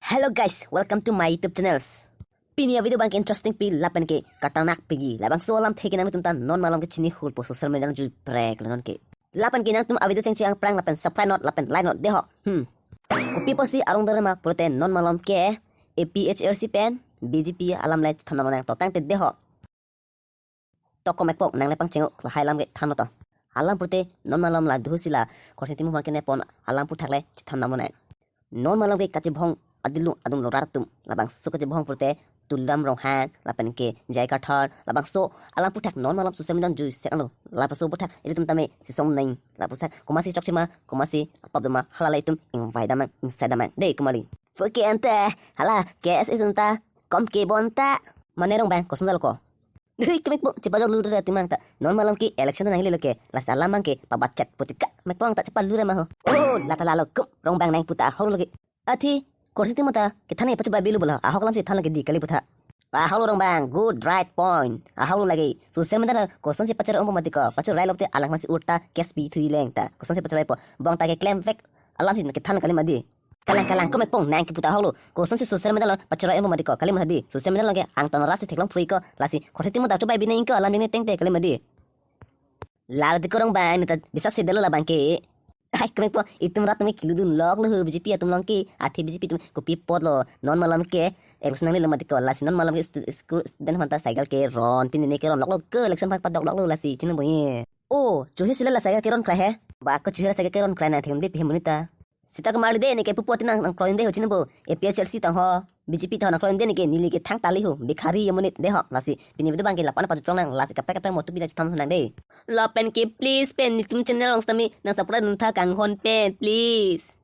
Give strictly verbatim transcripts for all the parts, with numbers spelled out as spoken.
Hello guys, welcome to my YouTube channels. Pini a-video abang ke interesting pi lapen ke katanak pigi. Labangso alamthe ke nangtum ta non malom ke chini hulpo, social media juiprek lo non ke. Lapen ke nangtum a-video chengcheng aphrang lapen subscribe not lapen like not deho. Hmm. Kopi apotsi arong dore ma pulote non malom ke A P H L C pen B J P alam le than non nang to tangte deho. To komekpok nang le pangcheng-o lahai alam ke than non to. Alam pulote non malom la duhu si la korte timu bang ke nepon alam aphuthak le chethan non nang. Non malom ke kachebhong adilung adung lorat atum, labangso kachebhong pulote Tuliram Ronghang lapen ke J I Kathar, labangso alam aphuthak non malom social media jui sek ano. Labangso aphuthak ilitum tame sisong neng, labangso aphuthak komatsi chokche ma, komatsi apap do ma, hala le itum ingvai dam nang, ingsai dam nang. Dei komarli. Puke ante, hala K S A atum ta kom ke bon ta. Mane Rongbang, koson jalo ko? Dei kemekpo, chepajok lure atum abang ta. Non malom ke election nangli lo ke, lasi alam abang ke pabachet putika mekpong ta chepalure ma ho. Oh, lata lalo kum, Rongbang nang puta ahok lo ke. Athi, korte timu ta kethan pachu bai bilu bola, ahok alamsi than lo ke dei kali putha. Ahok lo Rongbang, good, right point. Ahok lo lagi. Social media lo kosonsi pachar-ong po mati ko, pachar-rai lo te alang masi ulta case pi thui leng ta. Kosonsi pachar-rai po. Bong ta keklem vek alamsi kethan kali ma dei. Kalang kalang komekpong nang kepu ta ahok lo. Kosonsi social media lo pachar-rai-ong po mati ko, kali ma dei. Social media lo ke angton rat si theklong phui ko, lasi korte timu ta chubai bineng ko alam ding tengte kali ma dei. Lalo dei ko Rongbang, ne ta bisas si delo labang ke. Ai kemekpo, itum rat tame keludun lok lo ho B J P atum along ke. Athi B J P atum kopi apot lo, non malom ke election nangle lo mati ko, lasi non malom ke stu-, school student aphan ta cycle keron, pini ne keron lok lo ke, election aphan padok lok lo lasi chini boye. Oh, chohe si le la cycle keron krai he. Ba ko chohe la cycle keron krai nang them dei pi he monit ta. Sita komarli dei, ne ke pupo atum nang nangkroi un dei ho chini bo. A P H L C tang ho, B J P tang ho nangkroi un dei, ne ke neli ke thang tali ho, bikhari amonit deho. Lasi pini video abang ke lapu-an pajut kong nang, lasi kaprek kaprek mo tu pila chetham nang dei. Lapen ke please pen netum channel along sitame nang subscribe dun tha kanghon pen, please.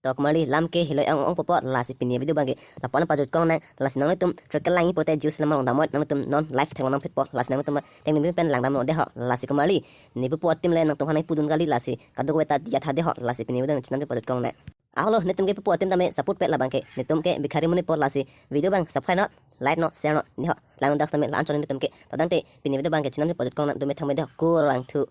To komarli, lam ke hiloi ong ong popo, lasi pini video abang ke lapu-an pajut kong nang, lasi nanglitum trek kelang pulote juice lam along damnoi, nanglitum non live theklong nang phitpo, lasi nanglitum teng pen langdam non deho. Lasi komarli, ne pupo atum le nangtum aphan nangpudun kali, lasi kadokave ta diya tha deho, lasi pini video nang chenam pajut kong nang. Ahok lo, netum ke pupo atum tame support pe labang ke, netum ke bikhari monit po, lasi video abang subscribe non, like non, share non deho. Lang dak tame la-an chon netum ke. To tangte pini video abang ke chenam pajut kong nang, dome thangme deho, kurvangthu.